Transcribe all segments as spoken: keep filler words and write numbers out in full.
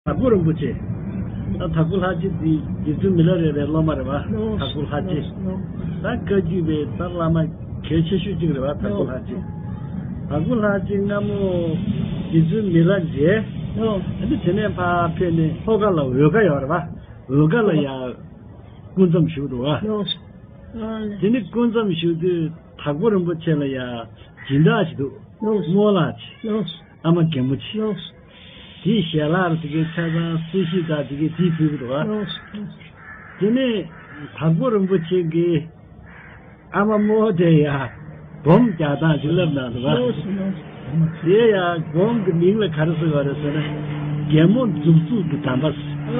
དྭགས་པོ་རིན་པོ་ཆེ། ད་དྭགས་པོ་ལྷ་རྗེ་འདི་རྗེ་བཙུན་མི་ལ་རས་པའི་སློབ་མ་རེད་བ། དྭགས་པོ་ལྷ་རྗེ། ད་བཀའ་བརྒྱུད་པའི་ད་བླ་མ་གལ་ཆེ་ཤོས་གཅིག་རེད་བ། དྭགས་པོ་ལྷ་རྗེ། དྭགས་པོ་ལྷ་རྗེ་སྔ་མོ་རྗེ་བཙུན་མི་ལ་མཇལ། ཨ་ནི་དེ་ནས་ཕར་ཕེབས་ནས་ལྷོ་ཁ་ལ་འོལ་ཁ་ཡོད་རེད་བ། འོལ་ཁ་ལ་ཡ་སྐུ་མཚམས་བཞུགས་འདུག་བ། དེ་ནི་སྐུ་མཚམས་བཞུགས་དུས་དྭགས་པོ་རིན་པོ་ཆེ་ལ་ཡ་སྦྱིན་བདག་ཅིག་འདུག་རྨོ་ལགས་ཅིག་ཨ་མ་རྒན་མོ་ཅིག་དེའི་ཞལ་ལག་དེ་གའི་ཆ་ཚང་སྲོག་ཤིང་དང་དེ་གའི་དེའི་ཕུལ་གི་འདུག་བ། དེ་ནས་དྭགས་པོ་རིན་པོ་ཆེ་གིས་ཨ་མ་རྨོ་དེ་ཡ་སྦོམ་རྒྱག་སྟངས་ཅིག་བསླབ་གནང་འདུག་བ། དེ་ཡ་སྦོམ་གི་མིང་ལ་ག་རེ་ཟེར་བ་རེད་ཟེར་ན། རྒན་མོ་མཛུབ་བཙུགས་ཀྱི་གདམས་པ།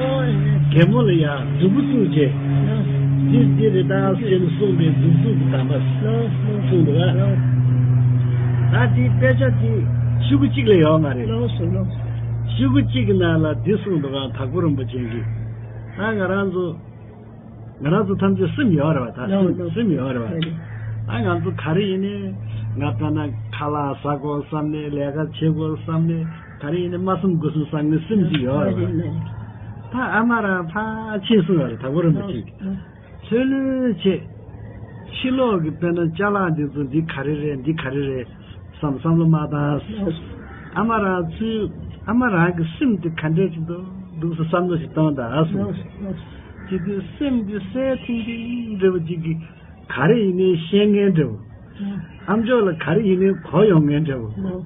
རྒན་མོ་ལ་ཡ་མཛུབ་བཙུགས་བྱས། འདིར་འདི་རེད་ད་ཟེར་ནས་གསུངས་པའི་མཛུབ་བཙུགས་ཀྱི་གདམས་པ་གསུངས་འདུག་བ། ད་དེའི་དཔེ་ཆ་དེ་ཤོག་གུ་གཅིག་ལས་ཡོད་མ་རེད། ཤོག་གུ་གཅིག་གི་ནང་ལ་འདི་གསུངས་འདུག་ག་དྭགས་པོ་རིན་པོ་ཆེ་གིས། ད་ང་རང་ཚོ་ང་རང་ཚོ་ཐམས་ཅད་སེམས་ཡོད་རེད་བ། ད་སེམས་སེམས་ཡོད་རེད་བ། ད་ང་ཚོ་ག་རེ་ཡིན་ནའི་ང་ལྟ་ན་ཁ་ལག་ཟ་དགོས་བསམ་ནའི་ལས་ཀ་བྱེད་དགོས་བསམ་ནའི་ག་རེ་ཡིན་ནའི་མ་བསམ་དགོས་བསམ་བསམ་ནའི་སེམས་ཅིག་ཡོད་རེད་བ། ད་ཨ་མ་རང་ཕར་ཕྱིན་སོང་ཡོད་རེད། དྭགས་པོ་རིན་པོ་ཆེ་གིས་ལྷོད་ལྷོད་བྱས། ཕྱི་ལོགས་ཀྱི་དཔེར་ན་ཅ་ལག་འདི་ཚོ་འདི་ག་རེ་རེད་འདི་ག་རེ་རེད་བསམ་བསམ་བློ་མ་བཏང་། ཨ་མ་རང་ཚོའི་ཨ་མ་རང་གི་སེམས་དེ་ག་འདྲས་ཅིག་འདུག་འདུག་སེ་བསམ་བློ་ཞིག་གཏོང་དང་ཨ་སོ། ཅི་སྟེ་སེམས་འདི་གསལ་ཐིང་ཐིང་འདྲ་བོ་ཅིག་གིས་ག་རེ་ཡིན་ནའི་ཤེས་མཁན་འདྲ་བོ། ཨ་མཆོག་ལ་ག་རེ་ཡིན་ནའི་གོ་ཡོང་མཁན་འདྲ་བོ།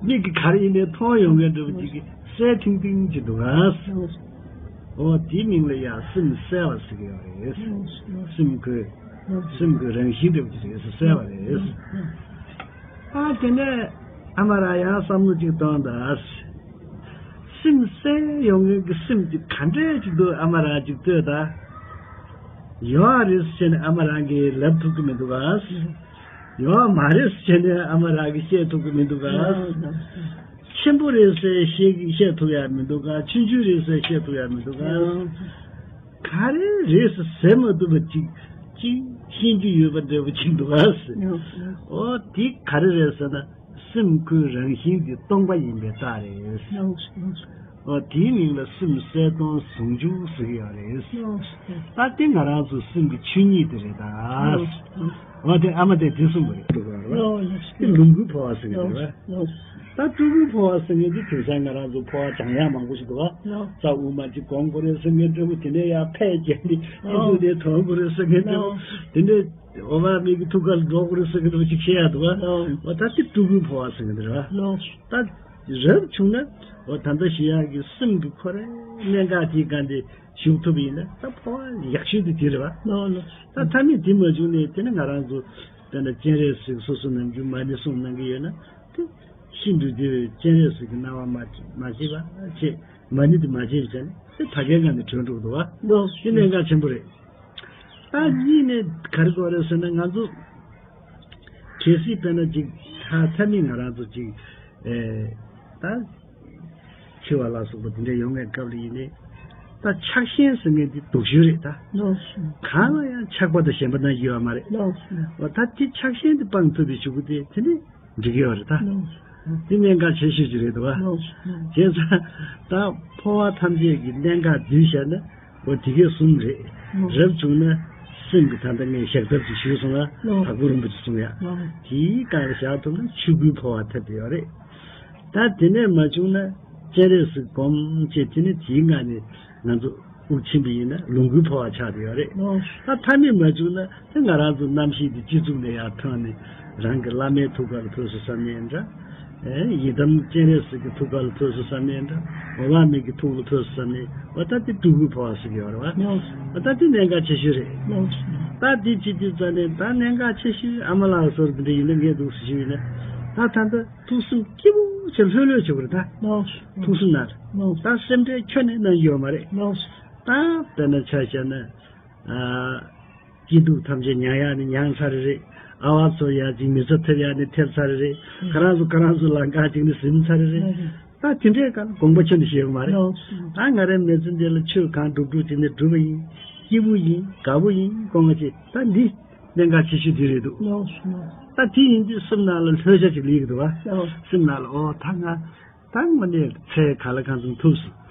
མིག་གིས་ག་རེ་ཡིན་ནའི་མཐོང་ཡོང་མཁན་འདྲ་བོ་ཅིག་གིས་གསལ་ཐིང་ཐིང་ཅིག་འདུག་ཨ། འོ་དེའི་མིང་ལ་ཡང་སེམས་གསལ་བ་ཟེར་གྱི་ཡོད་རེད། སེམས་ཁོའི་སེམས་ཁོའི་རང་བཞིན་འདྲ་བོ་ཅིག་རེད་གསལ་བ་རེད། ཨ་དེ་ནས་ཨ་མ་རང་ཡང་བསམ་བློ་ཅིག་གཏོང་དང་། སེམས་གསལ་ཡོང་མཁན་གྱི་སེམས་ཀྱི་ག་འདྲས་ཅིག་འདུག་ཨ་མ་རང་ཅིག་ལྟོས་དང་། ཡོད་རེད་ཟེར་ནས་ཨ་མ་རང་གིས་ལབ་ཐུབ་ཀྱི་མི་འདུག་ག་ཡོད་མ་རེད་ཟེར་ནས་ཨ་མ་རང་གིས་བཤད་ཐུབ་ཀྱི་མི་འདུག་ག་ཆེན་པོ་རེད་ཟེར་བཤད་བཤད་ཐུབ་ཡ་མི་འདུག་ག་ཆུང་ཆུང་རེད་ཟེར་བཤད་ཐུབ་ཡ་མི་འདུག་ག་ག་རེ་རེད་ཟེར་ཟེར་མ་ཐུབ་པ་ཅིག་ཅིག་ཤེས་རྒྱུ་ཡོད་པ་འདྲ་པོ་ཅིག་འདུག་ག་ཟེར། ཨོ་དེ་ག་རེ་རེད་ཟེར་ན། སེམས་ཁོའི་རང་བཞིན་དེ་སྟོང་པ་ཡིན་པའི་རྟགས་རེད། ཨོ་དེའི་མིང་ལ་སེམས་གསལ་སྟོང་ཟུང་འཇུག་ཟེར་གྱི་ཡོད་རེད། ད་དེ་ང་རང་ཚོ་སེམས་ཀྱི་ཆོས་ཉིད་དེ་རེད་ད། ཨོ་དེ་ཨ་མ་དེ་དེ་གསུངས་པ་རེད་འདུག་ག་དེ་ལོངས་སྐུའི་འཕོ་བ་ཟེར་གྱི་རེད་པ། ད་སྤྲུལ་སྐུའི་འཕོ་བ་ཟེར་མཁན་དེ་དེང་སང་ང་རང་ཚོ་འཕོ་བ་སྦྱང་ཡག་མང་པོ་ཞིག་འདུག་ག་རྩ་དབུ་མ་གཅིག་སྒོམ་དགོས་རེད་ཟེར་མཁན་འདྲ་པོ། དེ་ནས་ཡར་ཕད་བརྒྱབ་ནས་ཨ་ཟུག་དེ་ཐོན་དགོས་རེད་ཟེར་མཁན་འདྲ་པོ། དེ་འདྲའི་འོ་མ་མིག་གི་ཐུགས་ཀ་ལ་འགྲོ་དགོས་རེད་ཟེར་གི་འདུག་ཅིག་བཤད་ཡ་འདུག་བ། ཨོ། འོ་ད་དེ་སྤྲུལ་སྐུའི་འཕོ་བ་ཟེར་གི་འདུག་ར། ཨོ། ད་རབ་བྱུང་ན་འོ་ད་ལྟ་ཞུ་ཡག་གི་སེམས་ཀྱི་ཁོ་རའི་གནད་འགག་དེའི་སྒང་དེ་ཞུགས་ཐུབ་པ་ཡིན་ན་ད་འཕོ་བ་ཡག་ཤོས་དེ་དེ་རེད་བ། ཨོ་ལོ། ད་མཐའ་མེད་དེ་མ་བྱུང་ནས་དེ་ནི་ང་རང་ཚོ་དཔེར་ན་སྤྱན་རས་གཟིགས་སོ་སོ་ནམ་རྒྱུན་མ་ཎི་གསུང་གནང་གི་ཡོད་ན་དེ་ཤིན་ཏུ་དེ་སྤྱན་རས་གཟིགས་ཀྱི་སྣང་བ་མ་མ་བྱེད་པ་བྱེད། མ་ཎི་དེ་མ་བྱེད་བྱས་ནས་དེ་ད་གའི་སྒང་ནས་གྲོལ་འགྲོ་གི་འདུག་བ། ལོ། དེ་གནད་འགག་ཆེན་པོ་རེད། ད་གཉིས་ནས་ག་རེ་དགོས་རེད་ཟེར་ན་ང་ཚོ་གལ་སྲིད་དཔེར་ན་ཅིག་ད་མཐའ་མི་ང་རང་ཚོ་ཅིག་ཨེ་ད་འཆི་བ་ལ་སོགས་པ་དེ་འདྲ་ཡོང་བའི་སྐབས་ལ་ཡིན་ནའི་ད་ཆགས་ཞེན་ཟེར་མཁན་དེ་སྡུག་ཤོས་རེད་ད། ལོ། གང་ལ་ཡང་ཆགས་པ་དང་ཞེན་པ་གནང་རྒྱུ་ཡོད་མ་རེད། ལོ། འོ་ད་དེ་ཆགས་ཞེན་དེ་སྤང་ཐུབ་པའི་གཞུག་གུ་དེ་དེ་ནི་འགྲིག་གི་ཡོད་རེད་ད། ལོ། དེ་གནད་འགག་ཆེ་ཤོས་ཅིག་རེད་འདུག་བ། ལོ། བྱས་ཙང་ད་འཕོ་བ་ཐམས་ཅད་ཀྱི་གནད་འགག་བསྡུས་བཞག་ན་འོ་དེ་གའི་གསུམ་རེད། ལོ། རབ་བྱུང་ན་སེམས་ཀྱི་ད་ལྟ་ངས་བཞག་ཐབས་ཅིག་ཞུས་སོང་ང་། ལོ། དྭགས་པོ་རིན་པོ་ཆེ་གསུང་ཡ། ལོ། དེའི་སྒང་ལ་བཞག་ཐུབ་ན་ཆོས་སྐུའི་འཕོ་བ་ཐོབ་ཡོད་རེད། ད་དེ་ནས་མ་བྱུང་ན་སྤྱན་རས་གཟིགས་སྒོམ་བྱས་དེ་ནས་དེའི་སྒང་ནས་ང་ཚོ་དབུགས་ཕྱིན་པ་ཡིན་ན་ལོངས་སྐུའི་འཕོ་བ་ཆགས་བསྡད་ཡོད་རེད། ཨོ། ད་མཐའ་མེད་མ་བྱུང་ན་ད་ང་རང་ཚོ་རྣམ་ཤེས་འདི་སྤྱི་གཙུག་ནས་ཡར་ཐོན་ནས་རང་གི་བླ་མའི་ཐུགས་ཀ་ལ་ཐུག་སོང་བསམ་ནའི་འདྲ། ཨེ་ཡི་དམ་སྤྱན་རས་གཟིགས་ཀྱི་ཐུགས་ཀ་ལ་ཐུག་སོང་བསམ་ནའི་འདྲ། འོ་མ་མིག་གི་ཐུགས་ལ་ཐུག་སོང་བསམ་ནའི་འོ་ད་དེ་སྤྲུལ་སྐུའི་འཕོ་བ་ཟེར་གྱི་ཡོད་རེད་བ། ཨོ། འོ་ད་དེ་གནད་འགག་ཆེ་ཤོས་རེད། ཨོ། ད་དེ་བྱེད་དུས་ཙ་ནས་ད་གནད་འགག་ཆེ་ཤོས་ཨ་མ་ལགས་ཟེར་བ་འདི་འདྲ་ཡིན་ན་ངས་འདུག་ཟེར་ཞུས་ཡིན་ན་ད་ད་ལྟ་ཐུགས་སེམས་སྐྱིད་པོ་བྱས་ལྷོད་ལྷོད་བྱེད་དགོས་རེད་ད། ལགས་སོ། ཐུགས་སེམས་ནང་ལ། ལགས་སོ། ད་སེམས་ཁྲལ་ཁྱོན་ནས་གནང་རྒྱུ་ཡོད་མ་རེད། ལགས་སོ། ད་དཔེར་ན་ཆ་བཞག་ན། ཨ། སྐྱིད་སྡུག་ཐམས་ཅད་མྱང་ཡག་ནི་མྱངས་ཚར་རེད། ཨ་བ་ཚོ་ཡ་ཅིག་མི་ཚོ་ཐེབས་ཡག་ནི་ཐེབས་ཚར་རེད། ཁ་རང་ཚོ་ཁ་རང་ཚོ་ལ་འགག་ཅིག་ནི་ཟིན་ཚར་རེད། ལགས་སོ། ད་དེ་འདྲའི་སྒང་དགོངས་པ་ཁྱོན་ནས་བཞེས་ཡོད་མ་རེད། ལགས་སོ། ད་ང་རའི་མི་ཚེ་འདི་ལ་ཆོས་གང་སྒྲུབ་སྒྲུབ་ཅིག་ནི་སྒྲུབ་པ་ཡིན། སྐྱིད་པོ་ཡིན། དགའ་པོ་ཡིན། དགོངས་པ་བཞེས། ད་འདི་གནད་འགག་ཆེ་ཤོས་འདི་རེད་འདུག་ལགས་སོ། ད་དེ་ཡིན་དུས་སེམས་ནང་ལ་ལྷོད་ཆ་ཅིག་སླེབས་ཀྱི་འདུག་བ། ལགས་སོ། སེམས་ནང་ལ་ཨོ་ད་ང་ད་དངོས་གནས་ཚེ་ག་ལ་གང་འཚམ་ཐུབ་སོང་